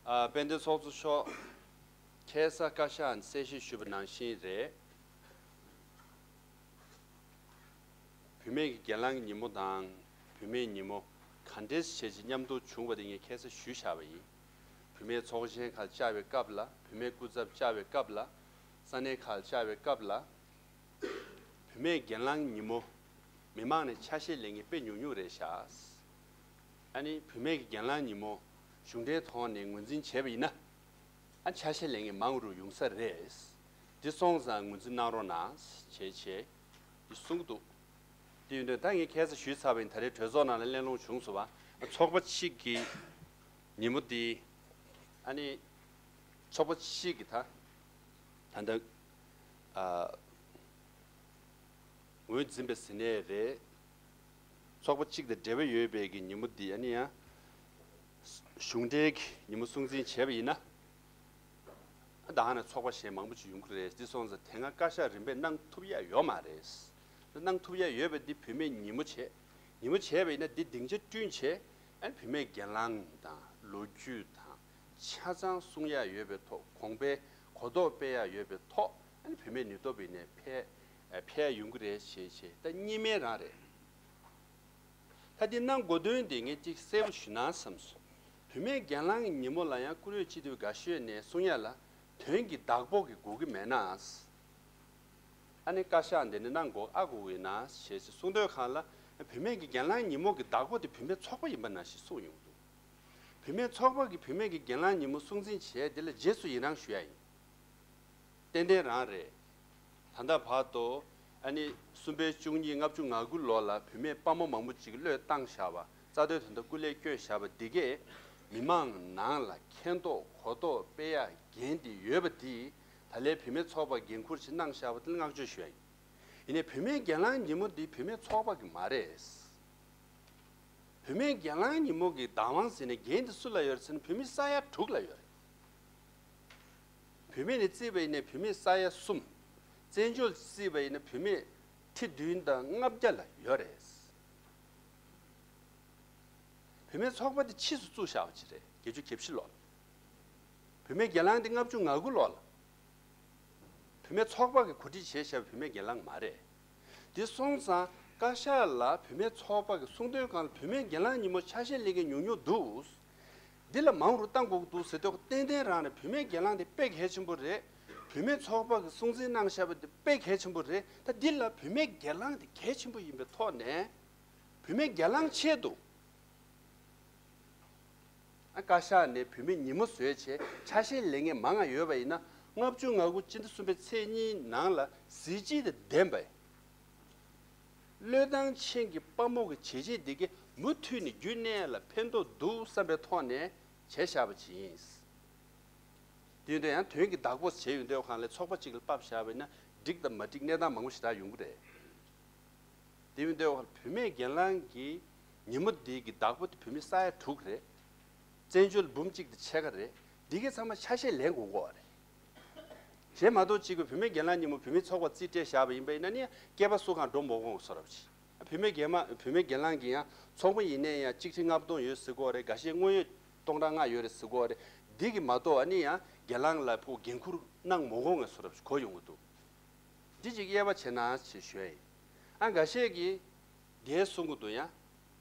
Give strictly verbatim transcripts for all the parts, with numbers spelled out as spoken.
ཨ། དཔལ་ལྡན་ཚོགས་གཙོ་མཆོག་ཁ་སང་བཀའ་ཤག་གསལ་བཤད་ཞུས་པ་ནང་བཞིན་རེད། བུད་མེད་ཀྱི་སྒེར་ལངས་ཉིན་མོ་དང་བུད་མེད་ཉིན་མོ་ག་འདྲས་བྱས་ཀྱི་མཉམ་དུ་བྱུང་བ་དེ་ངས་ཁ་སང་ཞུས་བཞག་པ་ཡིན། བུད་མེད་ཚོགས་ཆེན་ཁག་བཅར་བའི་སྐབས་ལ། བུད་མེད་སྐུ་ཚབ་བཅར་བའི་སྐབས་ལ། ས་གནས་ཁག་བཅར་བའི་སྐབས་ལ། བུད་མེད་སྒེར་ལངས་ཉིན་མོ་མི་མང་ནས་ཆ་ཤས་ལེན་མཁན་དཔེ་ཉུང་ཉུང་རེད་ཤག་ཨ་ནི་བུད་མེད་ཀྱི་སྒེར་ལངས་ཉིན་མོ་གཞུང་འབྲེལ་ཐོག་ནས་ངོས་འཛིན་བྱས་པ་ཡིན་ན། ཨ། ཆ་ཤས་ལེན་མཁན་མང་རུ་ཡོང་ས་རེད། འདི་སོང་ཙང་ངོས་འཛིན་གནང་རོགས་གནང་བྱས་བྱས་འདི་གསུང་གི་འདུག་དེ་ཡིན་དུས་ད་ངས་ཁ་སང་ཞུས་ཚར་བ་ཡིན། ད་རེས་གྲོས་ཚོགས་ནང་ལ་གླེང་སློང་བྱུང་སོང་བ། ཚོགས་པ་གཅིག་གི་ཉིན་མོ་འདི། ཨ་ནི་ཚོགས་པ་གཅིག་གི་ད་ད་ལྟ་ཨ། ངོས་འཛིན་པ་ཟེར་ནའི་རེད། ཚོགས་པ་གཅིག་དང་འབྲེལ་བ་ཡོད་པའི་གི་ཉིན་མོ་འདི། ཨ་ནི་ཡང་གཞུང་འབྲེལ་གྱི་ཉིན་མོ་སྲུང་འཛིན་བྱས་པ་ཡིན་ན། ད་ནི་ཚོགས་པ་གཞན་མང་པོ་ཅིག་ཡོང་གི་རེད། འདི་སོང་ཙང་དེ་སྔ་བཀའ་ཤག་རིམ་པས་གནང་ཐུབ་ཡ་ཡོད་མ་རེད། གནང་ཐུབ་ཡ་ཡོད་པ་འདི་བུད་མེད་ཉིན་མོ་བྱས། ཉིན་མོ་བྱས་པ་ཡིན་ན་འདི་སྡིངས་ཆ་བསྐྲུན་བྱས། ཨ་ནི་བུད་མེད་སྒེར་ལངས་དང་ལོ་རྒྱུས་དང་ཆ་ཚང་གསུང་ཡ་ཡོད་པའི་ཐོག། གོང་འཕེལ་གོ་རྟོགས་སྤེལ་ཡ་ཡོད་པའི་ཐོག། ཨ་ནི་བུད་མེད་ནུས་སྟོབས་ཡིན་ནའི་འཕེལ་འཕེལ་ཡ་ཡོང་གི་རེད་ཞེས་བྱས། ད་གཉིས་སྨན་རང་རེད། ད་འདི་གནང་དགོས་དོན་དེ་ངས་ཅིག་གསལ་པོ་ཞུ་ན་བསམ་སོང་། བུད་མེད་སྒེར་ལངས་ཀྱི་ཉིན་མོ་ལ་ཡང་བཀུར་འོས་སྤྱི་འཐུས་འགའ་ཤས་ནས་གསུང་ཡ་ལ་དོན་གྱི་བདག་པོ་གི་དགོས་ཀྱི་མེད་ན། ཨ་ནི་བཀའ་ཤག་འདི་ནས་གནང་དགོས་ཨ་དགོས་ཀྱི་ན་ཞེས་གསུང་དོན་གང་ལ། བུད་མེད་ཀྱི་སྒེར་ལངས་ཉིན་མོ་གི་བདག་པོ་དེ་བུད་མེད་ཚོགས་པ་ཡིན་པ་ནང་བཞིན་གསུངས་ཡོང་འདུག་བུད་མེད་ཚོགས་པ་གིས་བུད་མེད་ཀྱི་སྒེར་ལངས་ཉིན་མོ་སྲུང་འཛིན་བྱས་དེ་ལ་རྗེས་སུ་ཡི་རང་ཞུ་ཡ་ཡིན། ཏན་ཏན་རང་རེད། ད་ལྟ་བར་དུ་ཨ་ནི་གསུམ་པའི་བཅུ་གཉིས་ལྔ་བཅུ་ང་དགུ་ལོ་ལ་བུད་མེད་དཔའ་མོ་མང་པོ་ཅིག་བློས་བཏང་བཞག་པ། རྩ་དོན་དོན་དུ་སྐུ་ལས་བསྐྱོན་བཞག་པ་འདི་གས་མི་མང་ནང་ལ་མཁྱེན་རྟོགས་གོ་རྟོགས་སྤེལ་ཡ་འགན་དེ་ཡོད་པ་འདི། ད་ལན་བུད་མེད་ཚོགས་པ་འགན་འཁུར་ཞིག་གནང་བཞག་པ་དེ་ལ་བསྔགས་བརྗོད་ཞུ་ཡ་ཡིན། ཡིན་ནའི་བུད་མེད་སྒེར་ལངས་ཉིན་མོ་འདི་བུད་མེད་ཚོགས་པ་གི་མ་རེད། བུད་མེད་སྒེར་ལངས་ཉིན་མོ་གི་བདག་དབང་ཟེར་ནས་འགན་དེ་སུ་ལ་ཡོད་རེད་ཟེར་ན་བུད་མེད་ས་ཡ་དྲུག་ལ་ཡོད་རེད། བུད་མེད་ནས་བརྩིས་པ་ཡིན་ནའི་བུད་མེད་ས་ཡ་གསུམ། བཙན་བྱོལ་བརྩིས་པ་ཡིན་ན་བུད་མེད་ཁྲི་བདུན་དང་ལྔ་བརྒྱ་ལ་ཡོད་རེད། བུད་མེད་ཚོགས་པ་དེ་ཕྱིས་སུ་བཙུགས་བཞག་པ་ཅིག་རེད། བརྒྱད་ཅུ་གྱ་བཞི་ལོ་ལ། བུད་མེད་སྒེར་ལངས་དེ་ལྔ་བཅུ་ང་དགུ་ལོ་ལ། བུད་མེད་ཚོགས་པ་གིས་གོ་སྒྲིག་བྱས་བཞག་པའི་བུད་མེད་སྒེར་ལངས་མ་རེད། དེ་སོང་ཙང་བཀའ་ཤག་ལ་བུད་མེད་ཚོགས་པ་གིས་གསུང་དོན་གང་ལ་བུད་མེད་སྒེར་ལངས་ཉིན་མོ་ཆ་ཤས་ལེན་མཁན་ཉུང་ཉུང་འདུག་འདི་ལ་མང་རུ་གཏང་དགོས་ཀྱི་འདུག་ཟེར་དུས་ཏན་ཏན་རང་རེད། བུད་མེད་སྒེར་ལངས་དེ་དཔེ་གལ་ཆེན་པོ་རེད། བུད་མེད་ཚོགས་པ་གིས་སྲུང་བརྩི་གནང་བཞག་པ་དེ་དཔེ་གལ་ཆེན་པོ་རེད། ད་འདི་ལ་བུད་མེད་སྒེར་ལངས་དེ་གལ་ཆེན་པོ་ཡིན་པའི་ཐོག་ནས། བུད་མེད་སྒེར་ལངས་ཆེད་དུ། ཨ། བཀའ་ཤག་ནས་བུད་མེད་ཉིན་མོ་བཟོས་བྱས་ཆ་ཤས་ལེན་མཁན་མང་ང་ཡོད་པ་ཡིན་ན། ལྔ་བཅུ་ང་དགུ་སྤྱི་ཟླ་གསུམ་པའི་ཚེས་གཉིས་ནང་ལ་གཟི་བརྗིད་དང་ལྡན་པའི་བློས་བཏང་ཅན་གྱི་དཔའ་མོ་གི་བྱས་རྗེས་འདི་གས་མུ་མཐུད་ནས་རྒྱུན་གནས་ལ་ཕན་ཐོགས་འདུག་བསམ་པའི་ཐོག་ནས་བྱས་བཞག་པ་ཅིག་ཡིན། དེ་ཡིན་དུས་ཡང་དོན་གྱི་བདག་པོ་བྱས་ཡོང་དུས་གང་ལ་ཚོགས་པ་གཅིག་ལ་དཔག་བཞག་པ་ཡིན་ན་འགྲིག་དང་མ་འགྲིག་གནས་སྟངས་མང་པོ་ཞེ་དྲག་ཡོང་གི་རེད། དེ་ཡིན་དུས་བུད་མེད་སྒེར་ལངས་ཀྱི་ཉིན་མོ་འདི་གི་བདག་པོ་དེ་བུད་མེད་ས་ཡ་དྲུག་རེད། བཙན་བྱོལ་འབུམ་གཅིག་དང་ཕྱེད་ཀ་རེད། འདི་གའི་ཚང་མ་ཆ་ཤས་ལེན་དགོས་ཀྱི་རེད། གཞན་མ་གཏོགས་གཅིག་གི་བུད་མེད་སྒེར་ལངས་ཉིན་མོ་བུད་མེད་ཚོགས་པ་རྩིས་སྤྲད་བཞག་པ་ཡིན་པ་ཡིན་ན་ནི་སྐྱེས་པ་སུ་གང་འགྲོ་མ་དགོས་བཟོ་འདྲ་ཅིག་བུད་མེད་སྒེར་མ་བུད་མེད་སྒེར་ལངས་ཀྱི་ཡང་ཚོགས་པ་ཡིན་ནའི་ཡང་གཅིག་ཁྲི་ལྔ་སྟོང་ཡོད་ཟེར་གྱི་ཡོད་རེད། འགའ་ཤས་དངོས་ཡོད་སྟོང་ཕྲག་ལྔ་ཡོད་རེད་ཟེར་གྱི་ཡོད་རེད། འདི་གི་མ་གཏོགས་ཨ་ནི་ཡང་སྒེར་ལངས་ལ་ཕོ་འགན་འཁུར་གནང་མ་དགོས་ངས་བཟོ་འདྲ་ཅིག་གོ་ཡོང་གི་འདུག་འདི་གཅིག་དབྱེ་བ་ཕྱེ་ན་ཞེས་ཞུ་ཡ་ཡིན། ཨ། འགའ་ཤས་ཀྱིས་འདི་གསུང་གི་འདུག་ཡང་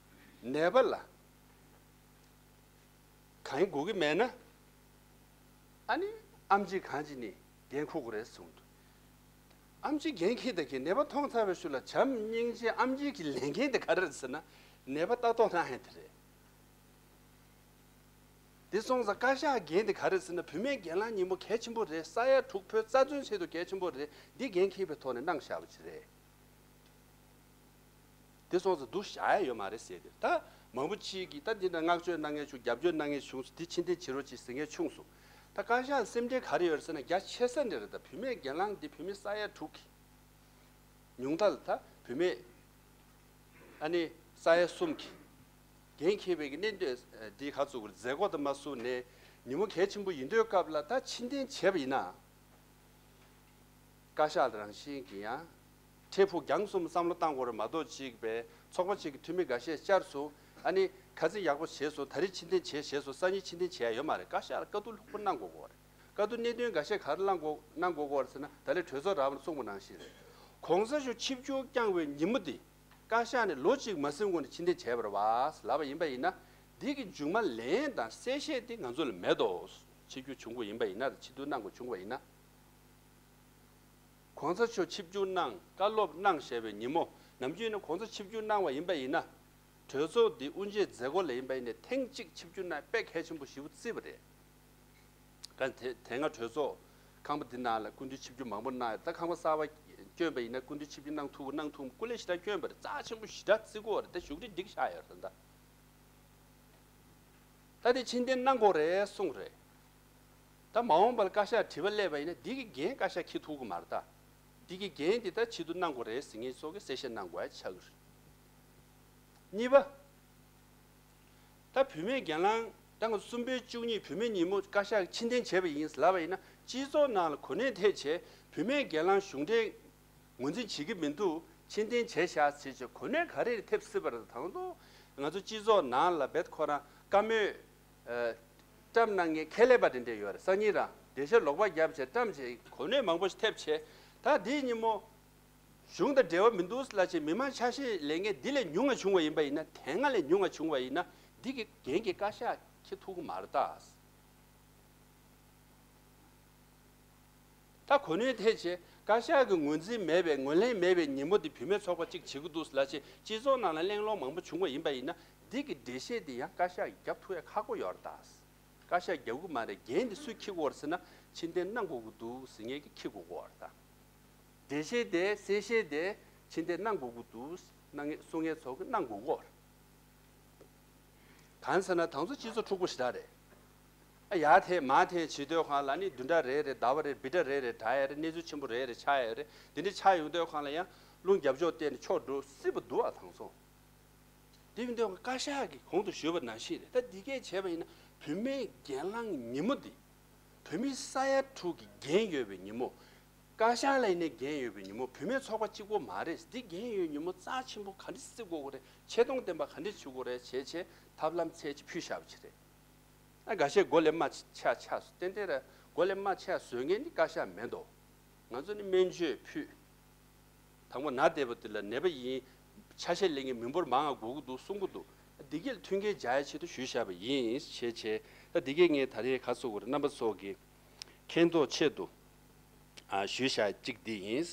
ནད་པ་ལ་གང་ཡིན་དགོས་ཀྱི་མེད་ན། ཨ་ནི་ཨེམ་ཆི་གང་ཅི་ནས་འགན་འཁུར་དགོས་རེད་གསུངས་འདུག་ཨེམ་ཆི་འགན་འཁྱེར་ད་གི་ནད་པ་མཐོང་ཚར་བའི་ཤུལ་ལ་བྱམས་སྙིང་རྗེ་ཨེམ་ཆི་གི་ལས་འགན་དེ་ག་རེ་རེད་ཟེར་ན། ནད་པ་ལྟ་རྟོག་གནང་ཡ་དེ་རེད། དེ་སོང་ཙང་བཀའ་ཤག་འགན་དེ་ག་རེ་ཟེར་ན། བུད་མེད་སྒེར་ལངས་ཉིན་མོ་གལ་ཆེན་པོ་རེད། ས་ཡ་དྲུག་བོད་རྩ་དོན་ཆེད་དུ་གལ་ཆེན་པོ་རེད། འདི་འགན་འཁྱེར་བའི་ཐོག་ནས་གནང་བཞག་པ་ཅིག་རེད། དེ་སོང་ཙང་སྡུག་བཞག་ཡ་ཡོད་མ་རེད་ཟེར་ཏེ། ད་མང་པོ་ཅིག་གིས་ད་འདི་འདྲ་བསྔགས་བརྗོད་གནང་མཁན་བྱུང་། རྒྱབ་སྐྱོར་གནང་མཁན་བྱུང་སོང་། འདི་ཕྱིར་འཐེན་བྱེད་རོགས་གྱིས་ཟེར་མཁན་བྱུང་སོང་། ད་བཀའ་ཤག་ལ་སེམས་ཁྲལ་ག་རེ་ཡོད་རེད་ཟེར་ན། རྒྱ་ཆེ་ས་འདི་རེད། ད་བུད་མེད་སྒེར་ལངས་འདི་བུད་མེད་ས་ཡ་དྲུག་གི་ཉུང་མཐའ་ལ་ད་བུད་མེད་ཨ་ནི་ས་ཡ་གསུམ་གྱི་འགན་འཁྱེར་བའི་གི་གནད་དོན་འདི་ག་ཚོད་མཛད་སྒོ་དང་མ་བཟུང་ནས་ཉིན་མོ་གལ་ཆེན་པོ་ཡིན་དུས་སྐབས་ལ་ད་ཕྱིར་འཐེན་བྱས་པ་ཡིན་ན། བཀའ་ཤག་རང་བཞིན་གྱིས་ཡང་འཕྲལ་ཕུགས་རྒྱང་གསུམ་བསམ་བློ་བཏང་དགོས་རེད་མ་གཏོགས། གཅིག་པའི་ཚོགས་པ་གཅིག་གི་འཐུས་མི་འགའ་ཤས་བཅར་སོང་ ཨ་ནི་ཁ་སང་ཡག་པོ་བྱས་སོང་། ད་རེས་ཕྱིར་འཐེན་བྱས་བྱས་སོང་། སང་ཉིན་ཕྱིར་འཐེན་བྱས་ཡ་ཡོད་མ་རེད། བཀའ་ཤག་ལ་བཀའ་བསྡུར་ལྷུག་པོ་གནང་དགོས་ཀྱི་ཡོད་རེད། བཀའ་བསྡུར་གནད་དོན་འགའ་ཤས་ག་རེ་གནང་དགོས་གནང་དགོས་ཀྱི་ཡོད་རེད་ཟེར་ན། ད་ལན་གྲོས་ཚོགས་རང་ལ་གསུངས་པ་ནང་བཞིན་རེད། གོང་ས་མཆོག་ཆིབས་བསྒྱུར་བསྐྱངས་པའི་ཉིན་མོ་དེ་བཀའ་ཤག་ནས་ལོ་གཅིག་མ་ཟིན་གོང་ནས་ཕྱིར་འཐེན་བྱས་པ་རེད་པ་ལབ་པ་ཡིན་པ་ཡིན་ན། འདི་གི་མཇུག་མ་ལན་དང་གསལ་བཤད་དེ་ང་ཚོ་ལ་མེད་དོ། ཆིབས་བསྒྱུར་བྱུང་དགོས་ཡིན་པ་ཡིན་ན། ཕྱིར་བསྡུ་གནང་དགོས་བྱུང་བ་ཡིན་ན། གོང་ས་མཆོག་ཆིབས་བསྒྱུར་གནང་། བཀའ་སློབ་གནང་བཞག་པའི་ཉིན་མོ། ནམ་རྒྱུན་ནས་གོང་ས་ཆིབས་བསྒྱུར་གནང་བ་ཡིན་པ་ཡིན་ན། གྲོས་ཚོགས་འདི་དབུ་འབྱེད་མཛད་སྒོ་ལ་ཡིན་པ་ཡིན་ན་ཐེངས་གཅིག་ཆིབས་བསྒྱུར་གནང་དཔེ་གལ་ཆེན་པོ་ཞེ་པོ་བརྩིས་པ་རེད། ད་དེ་དེ་སྔ་གྲོས་ཚོགས་ཁང་པ་འདི་ནང་ལ་སྐུ་མདུན་ཆིབས་བསྒྱུར་མང་པོ་གནང་ཡོད། ད་ཁང་པ་གསར་པ་བསྐྱོན་པ་ཡིན་ན་སྐུ་མདུན་ཆིབས་བསྒྱུར་གནང་ཐུབ་གནང་ཐུབ་སྐུ་ལས་ཞེ་དྲག་བསྐྱོན་པ་རེད། རྩ་ཆེན་པོ་ཞེ་དྲག་བརྩི་གི་ཡོད་རེད། ད་བཞུགས་ཁྲི་འགྲིག་ཤག་ཡོད་རེད་ད། ད་དེ་ཕྱིར་འཐེན་གནང་དགོས་རེད་གསུངས་རེད། ད་མ་འོངས་པར་བཀའ་ཤག་དྲི་བ་སླེབས་པ་ཡིན་ན་འདི་གི་འགན་བཀའ་ཤག་འཁྱེར་ཐུབ་ཀྱི་མ་རེད་ད། འདི་གི་འགན་འདི་ད་ཕྱིར་བསྡུ་གནང་དགོས་རེད་ཟེར་མཁན་སོགས་ཀྱི་གསལ་བཤད་གནང་དགོས་ཡ་ཆགས་ཀྱི་རེད། གཉིས་པ། ད་བུད་མེད་སྒེར་ལངས་ད་ང་ཚོ་གསུམ་པའི་བཅུ་གཉིས་བུད་མེད་ཉིན་མོ་བཀའ་ཤག་གིས་ཕྱིར་འཐེན་བྱས་པ་ཡིན་ལབ་པ་ཡིན་ན། སྤྱི་ཚོགས་ནང་ལ་གོ་གནས་ཐད་བྱས་བུད་མེད་སྒེར་ལངས་གཞུང་འབྲེལ་ངོས་འཛིན་བྱེད་ཀྱི་མི་འདུག་ཕྱིར་འཐེན་བྱས་བཞག་ཟེར་བྱས་གོ་གནས་ག་རེ་ཐེབས་སྲིད་པ་རེད། དང་ཐོག་ང་ཚོ་སྤྱི་ཚོགས་ནང་ལ་རྦད་ཁོ་རང་བཀའ་མོལ་ཨ་བཀྲམ་གནང་མཁན་ཁས་ལེན་པ་དེ་འདྲས་ཡོད་རེད། སང་ཉིན་རང་འགྲེལ་བཤད་ལོག་པ་བརྒྱབ་བྱས་བཀྲམ་བྱས་གོ་གནས་མང་པོ་ཞིག་ཐེབས་བྱས། ད་འདིའི་ཉིན་མོ་གཞུང་དང་འབྲེལ་བ་མི་འདུག་ལབ་བྱས་མི་མང་ཆ་ཤས་ལེན་མཁན་འདི་ལས་ཉུང་ང་བྱུང་བ་ཡིན་པ་ཡིན་ན། དེ་སྔ་ལས་ཉུང་ང་བྱུང་བ་ཡིན་ན་འདི་གི་འགན་གྱི་བཀའ་ཤག་འཁྱེར་ཐུབ་ཀྱི་མ་རེད་ད། ད་གོ་གནས་ཐད་བྱས་བཀའ་ཤག་གི་ངོས་འཛིན་མེད་པའི་ངོས་ལེན་མེད་པའི་ཉིན་མོ་འདི་བུད་མེད་ཚོགས་པ་གཅིག་བྱེད་ཀྱི་འདུག་ལབ་བྱས་སྤྱི་ཚོགས་ནང་ལ་གླེང་སློང་མང་པོ་བྱུང་བ་ཡིན་པ་ཡིན་ན། འདི་གི་འགྲེལ་བཤད་འདི་ཡང་བཀའ་ཤག་གིས་རྒྱབ་ཐུབ་ཡ་ཁག་པོ་ཡོད་རེད་ད། བཀའ་ཤག་རྒྱབ་ཀྱི་མ་རེད། འགན་འདི་སུས་འཁྱེར་དགོས་རེད་ཟེར་ན། ཕྱིར་འཐེན་གནང་དགོས་ཀྱི་འདུག་ཟེར་མཁན་གྱིས་འཁྱེར་དགོས་ཀྱི་ཡོད་རེད་ད། འགྲེལ་བཤད་དེ་གསལ་བཤད་དེ་ཕྱིར་འཐེན་གནང་དགོས་ཀྱི་འདུག་གནང་མཁན་གསུང་མཁན་ཚོ་གིས་གནང་དགོས་ཀྱི་ཡོད་རེད། གང་ཟེར་ན་དང་ཚོ་སྤྱི་ཚོགས་འཁྲུག་པོ་ཞེ་དྲག་རེད། ཨ་ཡར་འཐེན་མར་འཐེན་བྱེད་དུས་སྒང་ལ་ནི་བདུན་ཕྲག་རེ་རེ་ཟླ་བ་རེ་རེ་བི་ཊ་རེ་རེ་དྲག་ཡ་རེད། གནས་ཚུལ་ཆེན་པོ་རེ་རེ་ཆགས་ཡ་རེད། དེ་འདྲ་ཆགས་ཡོང་དུས་སྒང་ལ་ཡང་རླུང་རྒྱབ་ཕྱོགས་བལྟས་ནས་ཕྱོགས་འགྲོ་སྲིད་པ་འདུག་ཨ་དང་ཚོ། དེ་ཡིན་དུས་བཀའ་ཤག་གིས་གོང་དུ་ཞུས་པ་ནང་བཞིན་རེད། ད་འདི་གས་བྱས་པ་ཡིན་ན་བུད་མེད་སྒེར་ལངས་ཉིན་མོ་འདི་བོད་མི་ས་ཡ་དྲུག་གི་འགན་ཡོད་པའི་ཉིན་མོ། བཀའ་ཤག་ལ་ཡིན་ནའི་འགན་ཡོད་པའི་ཉིན་མོ། བུད་མེད་ཚོགས་པ་གཅིག་པོ་མ་རེད། འདི་འགན་ཡོད་ཉིན་མོ་རྩ་ཆེན་པོ་ག་འདྲ་བརྩི་དགོས་ཀྱི་རེད། ཆེ་མཐོང་ལྡན་པ་ག་འདྲ་བྱེད་དགོས་རེད་བྱས་བྱས་ཐབས་ལམ་ཚད་ཅིག་ཕུལ་བཞག་པ་ཅིག་རེད། ཨ་འགའ་ཤས་མགོ་ལས་རྨ་ཆགས་ཆགས་སོང་། ཏན་ཏན་ར་མགོ་ལས་རྨ་ཆགས་བཟོ་མཁན་ནི་བཀའ་ཤག་མེད་དོ། ང་ཚོ་ནི་སྨན་བཅོས་ཕུད། དང་པོ་ན་བསྡད་པ་དེ་ལ་ནད་པ་ཡིན། ཆ་ཤས་ལེན་མཁན་མི་འབོར་མང་ང་དགོས་ཀྱི་འདུག་གསུང་གི་འདུག་འདི་གས་ལ་མཐུན་རྐྱེན་སྦྱར་ཡའི་ཆེད་དུ་ཞུས་བཞག་པ་ཡིན་ཞེས་བྱས། ད་འདི་གས་ངས་ད་རེས་ག་ཚོད་དགོས་རེད། རྣམ་པ་ཚོ་གི་མཁྱེན་རྟོགས་ཆེད་དུ་ཨ་ཞུས་བཞག་གཅིག་འདི་ཡིན།